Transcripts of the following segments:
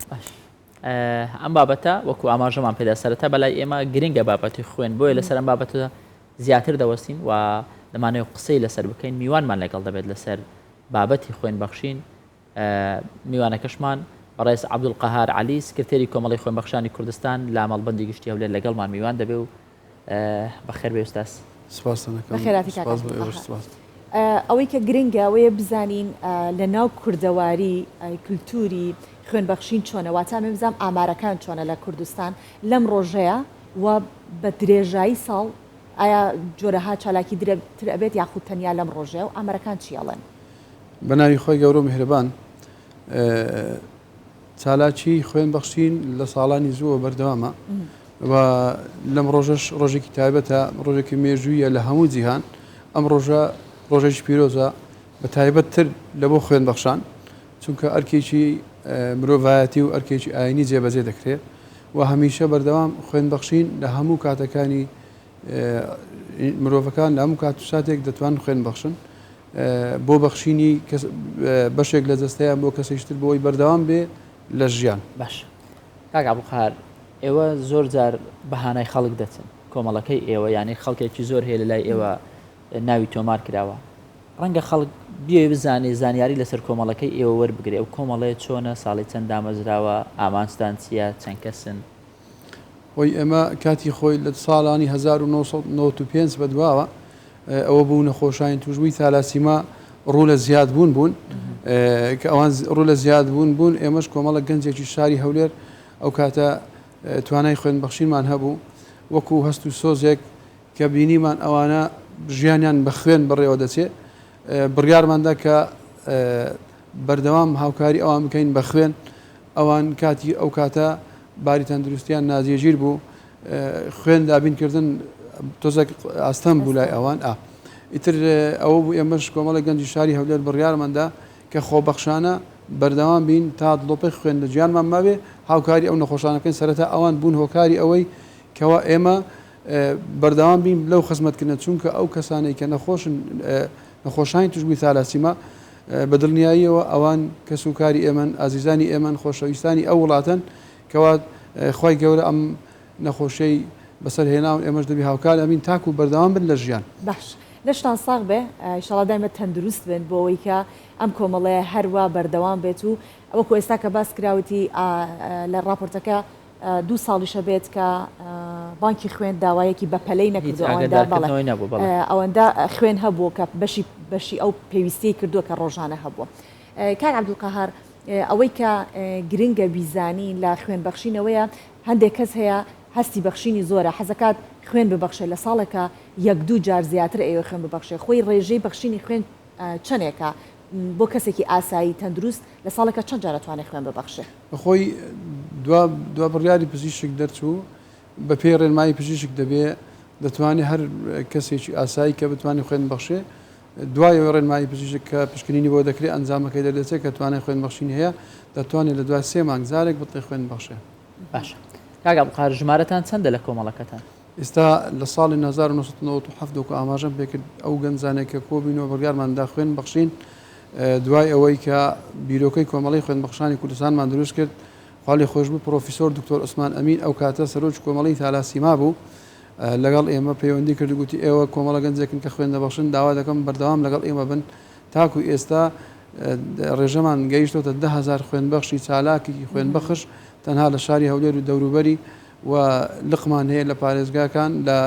باش ئەم بابەتە وەکو ئاماژەمان پێدا سەرەتا بەلای ئێمە گرنگە بابەتی خوێن بۆیە لەسەر ئەم بابەتە زیاتر دەوەستین و دەمانەوێت قسەی لەسەر بکەین میوانمان لەگەڵ دەبێت لەسەر بابەتی خوێن بەخشین میوانەکەشمان بەڕێز عەبدولقەهار عەلی سکرتێری کۆمەڵی خوێنبەخشانی کوردستان لە مەڵبەندی گشتی هەولێر لەگەڵمان میوان دەبێ و بەخێر بێ ئوستاز. سپاستان ئەکەم. بەخێرهاتی کاک سپاس بۆ ئێوەش عەبدولقەهار. سپاس. ئەوەی کە گرنگە ئەوەیە بزانین لە ناو کوردەواری کلتوری خوێن بەخشین چۆنە واتە ئەمێ بزانم ئامارەکان چۆنە لە کوردستان لەم ڕۆژەیە و بە درێژایی ساڵ ئایا جۆرەها چالاکی تر ئەبێت یاخود تەنیا لەم ڕۆژەیە و ئامارەکان چی ئەڵێن؟ بە ناوی خوای گەورە و میهرەبان. چالاکیی خوێن بەخشین لە ساڵانی زووەوە بەردەوامە و لەم ڕۆژەش ڕۆژێکی تایبەتە، ڕۆژێکی مێژوویە لە هەموو جیهان. ئەم ڕۆژە ڕۆژێکی پیرۆزە بە تایبەت تر لە بۆ خوێن بەخشان، چونکە ئەرکێکی مرۆڤایەتی و ئەرکێکی ئاینی جێبەجێ دەکرێت و هەمیشە بەردەوام خوێن بەخشین لە هەموو کاتەکانی مرۆڤەکان لە هەموو کات و ساتێک دەتوانن خوێن بەخشن. بۆ بەخشینی بەشێک لە جەستەیان بۆ کەسێکی تر بۆی بەردەوام بێ لە ژیان. باشە کاک عەبدولقەهار ئێوە زۆر جار بە هانای خەڵک دەچن کۆمەڵەکەی ئێوە یانی خەڵکێکی زۆر هەیە لە لای ئێوە ناوی تۆمار کراوە ڕەنگە خەڵک بیەوێ بزانێ زانیاری لەسەر کۆمەڵەکەی ئێوە وەربگرێ ئەو کۆمەڵەیە چۆنە ساڵی چەند دامەزراوە ئامانجتان چییە چەند کەسن؟ خۆی ئێمە کاتی خۆی لە ساڵانی 1995 بەدواوە ئەوە بوو نەخۆشانی توشبووی تالاسیما ڕوو لە زیاد بوون بوون کە ئەوان ڕوو لە زیاد بوون بوون ئێمەش کۆمەڵە گەنجێکی شاری هەولێر ئەو کاتە توانای خوێن بەخشینمان هەبوو وەکو هەست و سۆزێک کە بینیمان ئەوانە ژیانیان بە خوێن بەڕێوە دەچێت بڕیارماندا کە بەردەوام هاوکاری ئەوان بکەین بە خوێن ئەوان کاتی ئەو کاتە باری تەندروستیان ناجێگیر بوو خوێن دابین کردن تۆزێک ئاستەم بوو لای ئەوان ئا ئیتر ئەوە بوو ئێمەش کۆمەڵی گەنجی شاری هەولێر بڕیارماندا کە خۆبەخشانە بەردەوام بین تا دڵۆپێک خوێن لە گیانمان مابێ هاوکاری ئەو نەخۆشانە بکەین سەرەتا ئەوان بوون هۆکاری ئەوەی کەوا ئێمە بەردەوام بین لەو خزمەتکردنە چونکە ئەو کەسانەی کە نەخۆشن نەخۆشانی توشبووی ثالاسیما بە دڵنیاییەوە ئەوان کەس و کاری ئێمەن ئازیزانی ئێمەن خۆشەویستانی ئەو وڵاتەن کەوا خوای گەورە ئەم نەخۆشیەی بەسەر هێناون ئێمەش دەبی هاوکاریان بین تاکو بەردەوام بن لە ژیان. باش لەشتان ساغ بێ ئیشەڵا دایمە تەندروست بن بۆ ئەوەی کە ئەم کۆمەڵەیە هەروا بەردەوام بێت و وەکو ئێستا کە باس کراوتی لە ڕاپۆرتەکە دوو ساڵیشە بێت کە بانکی خوێن داوایەکی بەپەلەی نەکردووە ئەوەندە بەڵێ ئەوەندە خوێن هەبوو کە بەشی بەشی ئەو پێویستیەی کردووە کە ڕۆژانە هەبووە کاک عەبدولقەهار ئەوەی کە گرنگە بیزانین لە خوێن بەخشینەوەیە هەندێک کەس هەیە هەستی بەخشینی زۆرە حەزەکات خوێن ببەخشێ لە ساڵێکە یەک دوو جار زیاتر ئەیەوێ خوێن ببەخشێ خۆی ڕێژەی بەخشینی خوێن چەنێکە بۆ کەسێکی ئاسایی تەندروست لە ساڵێکا چەند جار ئەتوانێ خوێن ببەخشێ؟ خۆی دوا دوا بڕیاری پزیشک دەرچوو بە پێی ڕێنمایی پزیشک دەبێ دەتوانێ هەر کەسێکی ئاسایی کە بتوانێ خوێن بەخشێ دوای ئەوەی ڕێنمایی پزیشک کە پشکنینی بۆ دەکرێت ئەنجامەکەی دەردەچێت کە توانای خوێن بەخشینی هەیە دەتوانێت لە دوای سێ مانگ جارێک بتڵی خوێن ببەخشێ. باشە کاک عەبدولقادر ژمارەتان چەندە لە کۆمەڵەکەتان؟ ئێستا لە ساڵی 1997 وەکو ئاماژەم پێکرد ئەو گەنجانەی کە کۆبووینەوە بڕیارمان دا خوێن بەخشین دوای ئەوەی کە بیرۆکەی کۆمەڵەی خوێنبەخشانی کوردستانمان دروست کرد خوا لێ خۆش بوو پرۆفیسۆر دکتۆر عوسمان ئەمین ئەو کاتە سەرۆکی کۆمەڵەی تالاسیما بوو لەگەڵ ئێمە پەیوەندی کرد و گوتی ئێوە کۆمەڵە گەنجێکن کە خوێن دەبەخشن داوا دەکەم بەردەوام لەگەڵ ئێمە بن تاکو ئێستا ڕێژەمان گەیشتۆتە 10هزار خوێنبەخشی چالاکی خوێنبەخش تەنها لە شاری هەولێر و دەوروبەری و لقمان هەیە لە پارێزگاکان لە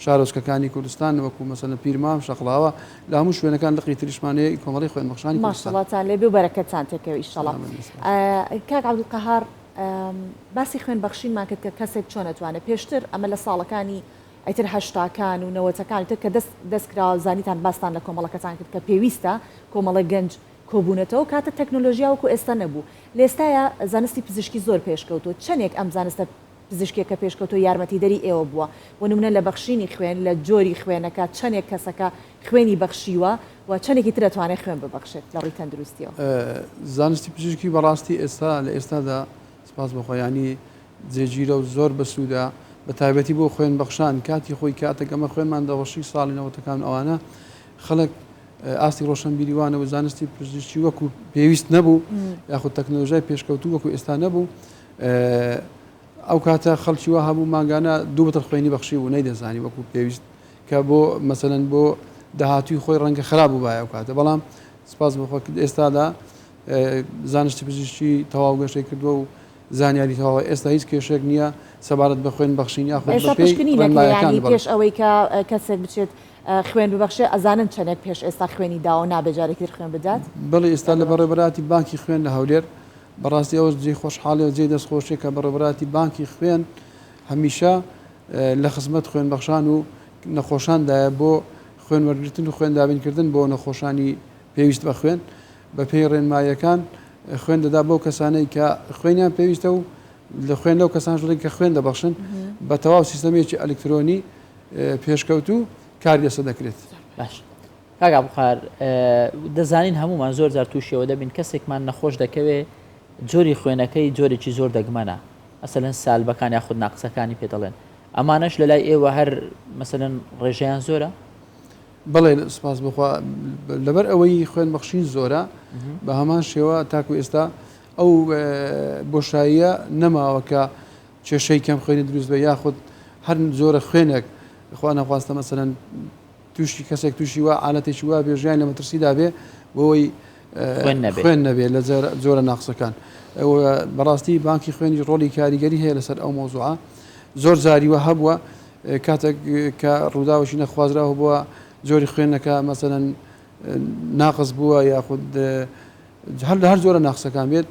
شارۆچکەکانی کوردستان وەکو مەسەلەن پیرمام، شەقڵاوە، لە هەموو شوێنەکان لقی تریشمان هەیە کۆمەڵەی خوێنبەخشانی کوردستان. ماشەڵاتان لێبێ و بەرەکەتان تێکەوێ ئیشەڵا. کاک عەبدولقەهار باسی خوێن بەخشینمان کرد کە کەسێک چۆن ئەتوانێت پێشتر ئەمە لە ساڵەکانی ئیتر هەشتاکان و نەوەتەکان ئیتر کە دەست دەست کرا زانیتان باستان لە کۆمەڵەکەتان کرد کە پێویستە کۆمەڵێک گەنج کۆبوونەتەوە کاتە تەکنۆلۆژیا وەکو ئێستا نەبوو لێستایا زانستی پزیشکی زۆر پێشکەوتووە چەنێک ئەم زانستە پزیشکیە کە پێشکەوتووە یارمەتیدەری ئێوە بووە بۆ نمونە لە بەخشینی خوێن لە جۆری خوێنەکە چەنێک کەسەکە خوێنی بەخشیوە و چەنێکی تر ئەتوانێت خوێن ببەخشێت لە ڕووی تەندروستیەوە؟ زانستی پزیشکی بەڕاستی ئێستا لە ئێستادا سپاس بۆ خوا یانی جێگیرە و زۆر بەسوودە بە تایبەتی بۆ خوێن بەخشان کاتی خۆی کاتێک ئەمە خوێنمان دەبەخشی ساڵی نەوەتەکان ئەوانە خەڵک. ئاستی ڕۆشنبیری وانە و زانستی پزیشکی وەکو پێویست نەبوو یاخود تەکنەلۆژیای پێشکەوتوو وەکو ئێستا نەبوو ئەو کاتە خەڵکی وا هەبوو مانگانە دوو بتڵ خوێنی بەخشی بوو نەیدەزانی وەکو پێویست کە بۆ مەسەلەن بۆ داهاتووی خۆی ڕەنگە خراپ بووبایە ئەو کاتە بەڵام سپاس بۆ خوا ئێستادا زانستی پزیشکی تەواو گەشەی کردووە و زانیاری تەواوە ئێستا هیچ کێشەیەک نییە سەبارەت بە خوێن بەخشین یاخود ئێستا بەپێی پشکنینەکە ڕێنمایەکان یانی بەڵێ. پێش ئەوەی کە کەسێک بچێت خوێن ببەخشێ ئەزانن چەنێک پێش ئێستا خوێنی داوە و نابێ جارێکی تر خوێن بدات؟ بەڵێ ئێستا یا لە ببەخشێ؟ بەڕێوەبەرایەتی بانکی خوێن لە هەولێر بەڕاستی ئەوەش جێی خۆشحاڵیە و جێی دەستخۆشیە کە بەڕێوەبەرایەتی بانکی خوێن هەمیشە لە خزمەت خوێنبەخشان و نەخۆشاندایە بۆ خوێن وەرگرتن و خوێن دابینکردن بۆ نەخۆشانی پێویست بە خوێن بە پێی ڕێنماییەکان خوێن دەدا بەو کەسانەی کە خوێنیان پێویستە و لە خوێن لەو کەسانش دەڵێن کە خوێن دەبەخشن بە تەواو سیستەمێکی ئەلکترۆنی پێشکەوتوو کاری لەسەر دەکرێت. باش کاک عەبدولقاهر دەزانین هەموومان زۆر جار تووشیەوە دەبین کەسێکمان نەخۆش دەکەوێ جۆری خوێنەکەی جۆرێکی زۆر دەگمەنە مەسەلەن سالبەکان یاخود ناقسەکانی پێ دەڵێن ئەمانەش لەلای ئێوە هەر مەسەلەن ڕێژەیان زۆرە؟ بەڵێ سپاس بخوا لەبەر ئەوەی خوێن بەخشین زۆرە بە هەمان شێوە تاکو ئێستا ئەو بۆشاییە نەماوە کە کێشەی کەم خوێنی دروست بێ یاخود هەر جۆرە خوێنێک خوا نەخواستە مەسەلەن تووشی کەسێک تووشی وا عالەتێکی وا بێ ژیان لە مەترسیدا بێ بۆی خوێن نەبێ لە جۆرە ناقسەکان بەڕاستی بانکی خوێنی ڕۆڵی کاریگەری هەیە لەسەر ئەو مۆزوعە زۆر جاری وە هەبووە کاتێک کە ڕووداوەشی نەخوازراوە بووە جۆری خوێنەکە مەسەلەن ناقس بووە یاخود هەر لە هەر جۆرە ناقسەکان بێت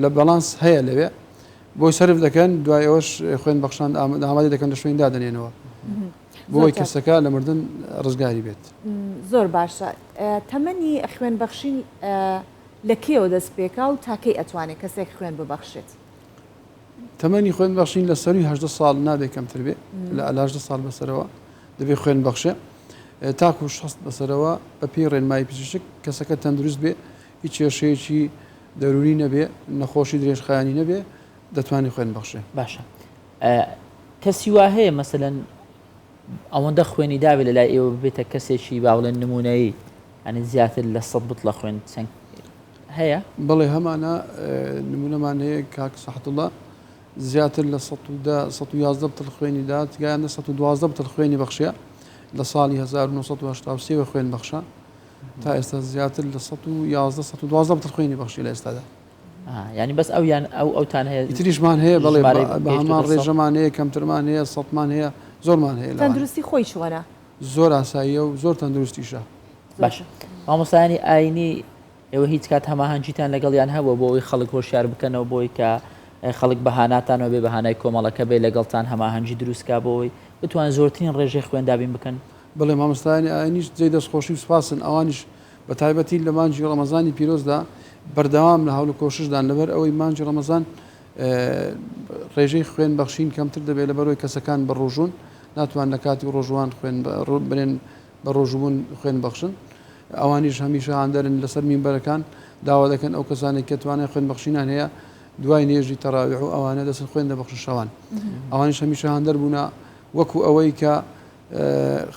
لە بەڵانس هەیە لەوێ بۆی سەرف دەکەن دوای ئەوەش خوێن بەخشان ئامادە دەکەن لە شوێن دادەنێنەوە بۆی کەسەکە لە مردن ڕزگاری بێت. زۆر باشە تەمەنی خوێن بەخشین لە کەیەوە دەست پێکا و تا کەی ئەتوانێ کەسێک خوێن ببەخشێت؟ تەمەنی خوێن بەخشین لە سەروی 18 ساڵ نابێ کەمتر بێ لە 18 ساڵ بەسەرەوە دەبێ خوێن بەخشێ تاکو 60 بەسەرەوە بە پێی ڕێنمایی پزیشک کەسەکە تەندروست بێ هیچ کێشەیەکی دەروونی نەبێ نەخۆشی درێژخایەنی نەبێ دەتوانێ خوێن بەخشێ. باشە کەسی وا هەیە مەسەلەن ئەوەندە خوێنی دابێ لە لای ئێوە ببێتە کەسێکی با بڵێن نمونەیی ئەنی زیاتر لە سە بتڵە خوێن چەند هەیە؟ بەڵێ هەمانە نمونەمان هەیە کاک سەحتوڵا زیاتر لە 111 بتڵ خوێنی دات گەیاندە 112 بتڵ خوێنی بەخشیە لە ساڵی 1983 خوێن بەخشە تا ئێستا زیاتر لە 111 112 بتڵ خوێنی بەخشی لە ئێستادا. یانی بەس ئەو یان ئەو ئەوتان هەیە ئیتریشمان هەیە بەڵێ بە هەمان ڕێژەمان هەیە کەمترمان هەیە سەدمان هەیە زۆرمان هەیە تەندروستی خۆی چۆنە؟ زۆر ئاساییە و زۆر تەندروستیشە. باشە مامۆستایانی ئاینی ئێوە هیچ کات هەماهەنگیتان لەگەڵیان هەبووە بۆ ئەوەی خەڵک هۆشیار بکەنەوە بۆی کە خەڵک بەهاناتانەوە بێ بەهانای کۆمەڵەکە بێ لەگەڵتان هەماهەنگی دروستکا بۆ ئەوەی بتوان زۆرترین ڕێژەی خوێن دابین بکەن؟ بەڵێ مامۆستایانی ئاینیش جێی دەستخۆشی و سوپاسن ئەوانیش بە تایبەتی لە مانگی ڕەمەزانی پیرۆزدا بەردەوام لە هەوڵ و کۆششدان لەبەر ئەوەی مانگی ڕەمەزان ڕێژەی خوێن بەخشین کەمتر دەبێت لەبەرەوەی کەسەکان بە ڕۆژوون ناتوان لە کاتی ڕۆژوان خوێن برێن بە ڕۆژوبوون خوێن بەخشن ئەوانیش هەمیشە هاندەرن لەسەر مینبەرەکان داوا دەکەن ئەو کەسانێک کە توانای خوێن بەخشینان هەیە دوای نوێژی تەراویح و ئەوانە دەچن خوێن دەبەخشن شەوان ئەوانیش هەمیشە هاندەر بوونە وەکو ئەوەی کە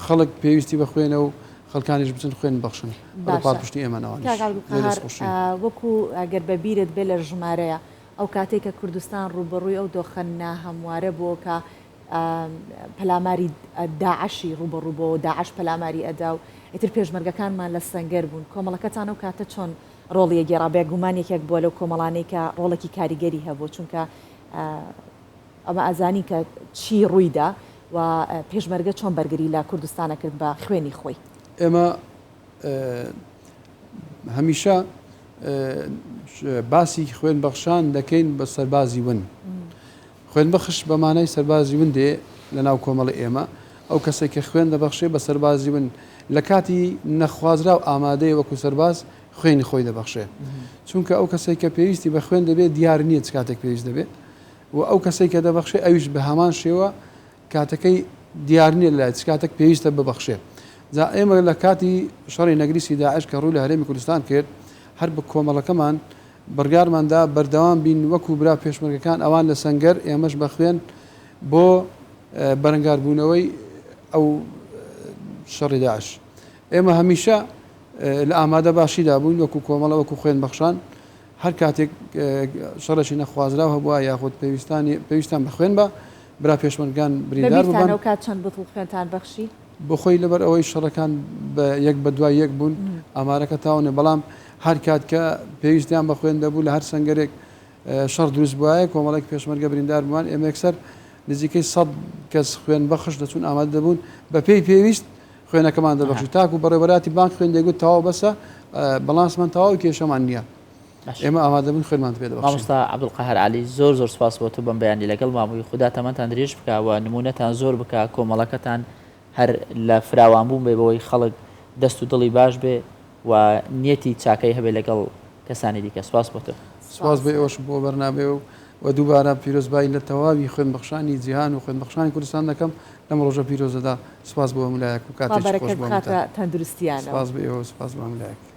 خەڵک پێویستی بە خوێنە و خەڵکانیش بچن خوێن ببەخشن بەرەو باشە پاڵپشتی ئێمەن ئەوانیش کاک زۆر عەبدولقەهار دەستخۆشی. وەکو ئەگەر بە بیرت بێ لە ژمارەیە ئەو کاتەی کە کوردستان ڕووبەڕووی ئەو دۆخە ناهەموارە بووە کە پەلاماری داعشی ڕووبەڕوو بۆ داعش پەلاماری ئەدا و ئیتر پێشمەرگەکانمان لە سەنگەر بوون کۆمەڵەکەتان ئەو کاتە چۆن ڕۆڵی ئەگێڕا بێگومان یەکێک بووە لەو کۆمەڵانەی کە ڕۆڵێکی کاریگەری هەبوو چونکە ئەمە ئەزانین کە چی ڕوویدا و پێشمەرگە چۆن بەرگری لە کوردستان ئەکرد بە خوێنی خۆی. ئێمە هەمیشە باسی خوێنبەخشان دەکەین بە سەربازی ون. خوێنبەخش بە مانای سەربازی ون دێ لە ناو کۆمەڵی ئێمە. ئەو کەسێک کە خوێن دەبەخشێ بە سەربازی ون لە کاتی نەخوازراو ئامادەیە وەکو سەرباز خوێنی خۆی دەبەخشێ. چونکە ئەو کەسێک کە پێویستی بە خوێن دەبێت دیار نییە چ کاتێک پێویست دەبێت. و ئەو کەسەی کە دەبەخشێ ئەویش بە هەمان شێوە کاتەکەی دیار نییە لای چ کاتێک پێویستە ببەخشێ. جا ئێمە لە کاتی شەڕی نەگریسی داعش کە ڕووی لە هەرێمی کوردستان کرد هەر بە کۆمەڵەکەمان بڕیارمان دا بەردەوام بین وەکو برا پێشمەرگەکان ئەوان لە سەنگەر ئێمەش بە خوێن بۆ بەرەنگاربوونەوەی ئەو شەڕی داعش. ئێمە هەمیشە. لە ئامادە باشیدا بووین وەکو کۆمەڵە وەکو خوێن بەخشان هەر کاتێک شەڕێکی نەخوازراو هەبووە یاخود پێویستانی پێویستان بە خوێن بە برا پێشمەرگان بریندار ببان. لەبیرتانە ئەو کات چەند بتڵ خوێنتان بەخشی؟ بۆخۆی لەبەر ئەوەی شەڕەکان بە یەک بە دوای یەک بوون ئامارەکە تاو نیە بەڵام هەر کات کە پێویستیان بە خوێن دەبوو لە هەر سەنگەرێک شەڕ دروست بوایە کۆمەڵێک پێشمەرگە بریندار بووان ئێمە یەکسەر نزیکەی سەد کەس خوێن بەخش دەچوون ئامادە دەبوون بە پێی پێویست خوێنەکەمان دەبەخشی تاکو بەڕێوەبەراتی بانک خوێن دەیگوت تەواو بەسە بەڵانسمان تەواو کێشەمان نییە ئێمە ئامادەبوون خوێنمان پێ دەبەخشین. مامۆستا عەبدولقەهار عەلی زۆر زۆر سوپاس بۆ تۆ بەم بەیانی لەگەڵمان بووی خودا تەمەنتان درێژ بکا و نموونەتان زۆر بکا کۆمەڵەکەتان هەر لە فراوان بوون بێ بەوەی خەڵک دەست و دڵی باش بێ و نیەتی چاکەی هەبێ لەگەڵ کەسانی دیکە سوپاس بۆ تۆ. سوپاس بۆ ئێوەش بۆ بەرنامەیە و و دووبارە پیرۆزبایی لە تەواوی خوێنبەخشانی جیهان و خوێنبەخشانی کوردستان دەکەم لەم ڕۆژە پیرۆزەدا سوپاس بۆ هەموو لایەک و خوا کاتێکی خۆش بەرەکەت بۆ بخاتە هەمووتان تەندروستیانەوە. سوپاس بۆ ئێوە و سوپاس بۆ هەموو لایەک.